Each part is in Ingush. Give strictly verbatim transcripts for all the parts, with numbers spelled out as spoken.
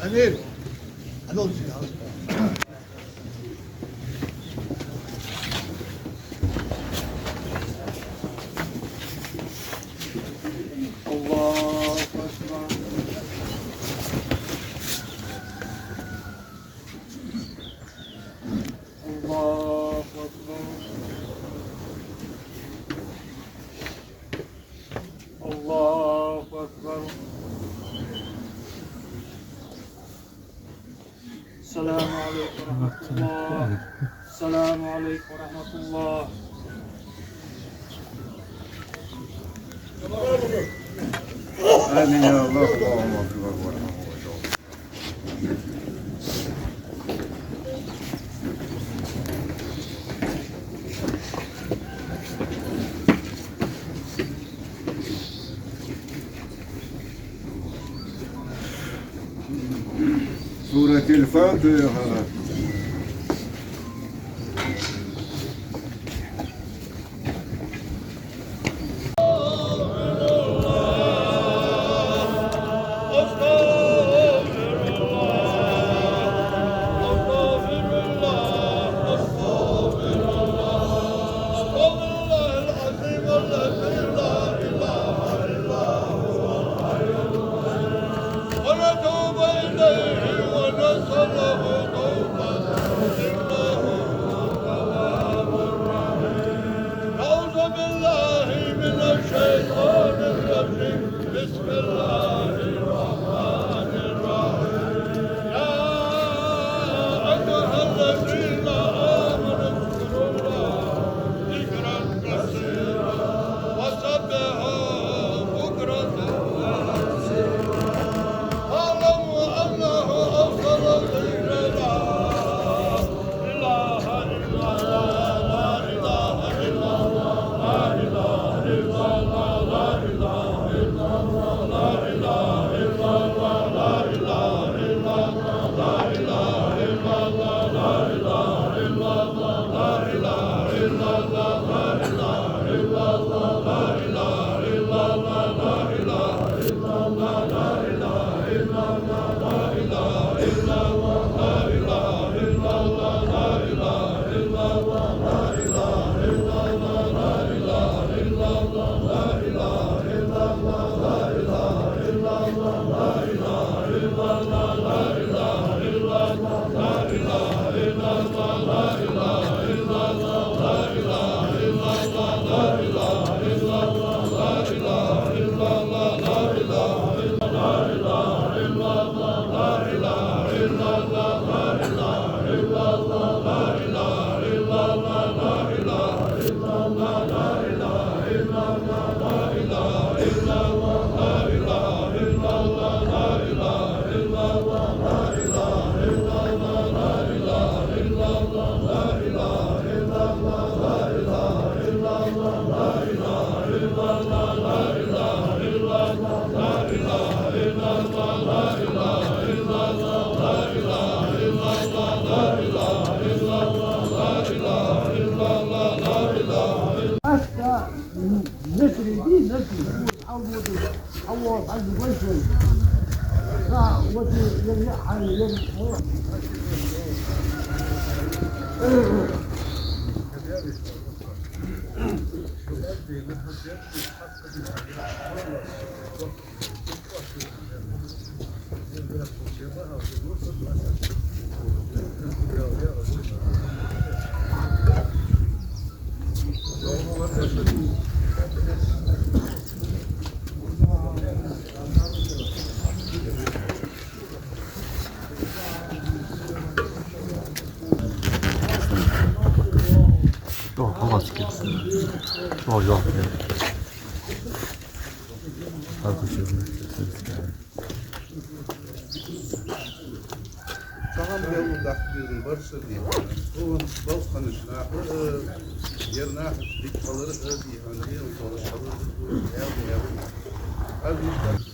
أمير. الله أكبر. الله أكبر. الله أكبر. السلام عليكم ورحمة الله. السلام عليكم ورحمة الله. آمين يا الله. اللهم أكبر والحمد لله. سورة الفاتحة. ونتوب إليه ونسأله توبة، إنه هو التواب الرحيم. أعوذ بالله من الشيطان الرجيم. بسم الله الرحمن الرحيم. يا أيها الذين آمنوا اذكروا الله ذكرا كثيرا وسبحوه بكرة وأصيلا. واعلموا أنه أفضل الذكر لا إله إلا الله، لا إله إلا الله، لا إله إلا الله، لا إله إلا الله. О, йоах, йоах. Хьакъ шу. Тахан белгал даккхийран барсар дий хьона. Укхун балханаш наха, э, ер наха дика хилар, э, дий хьона, дий хьона, хилар, э, дий хьона. Аз мишта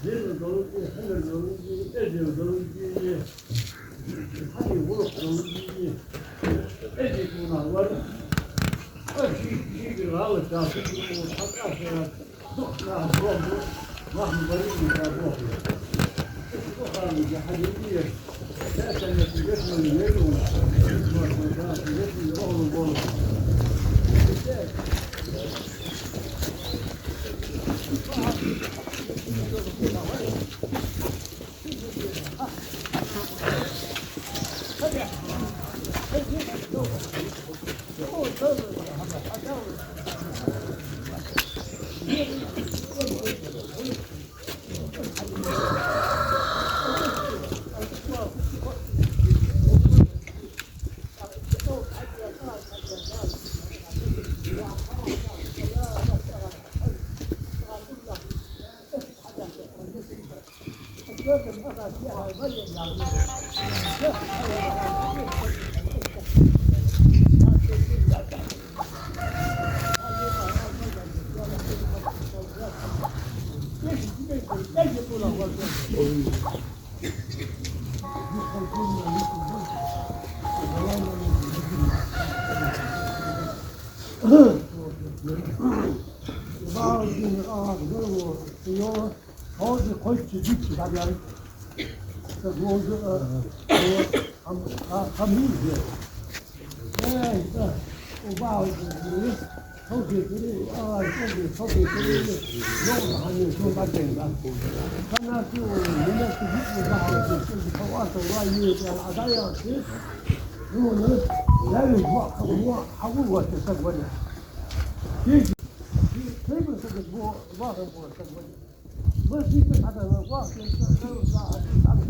Дин долу, хьамир долу, эзар долу, хьади гӀулакх долу, эзар кхунах вара. Аш шийгара гӀалат дац, хьакъ аш яц, дукха нах боху, махна бари ма боху. Бухарин хьади еш. Хьо кхойтта дикка дӀадаьлла. Ца гонза, а, а, хам-, а, хам йийза. Эй, да, убавза, совхетари, а, совхетари, совхетари, йогӀу хьанна шун бакъденга. Ханна цу, мина цу бикъу бахьа, цу, цу, цу, цу, а, да, я, цу, ну, ну, я, ну, ва, ва, хьагу, ва, цу, цу, ва, я. Цу, цу, цу, цу, ва, ва, ва, цу, ва, я. Ва, цу, цу, цу, ва, ва, цу, цу, цу, ва, я.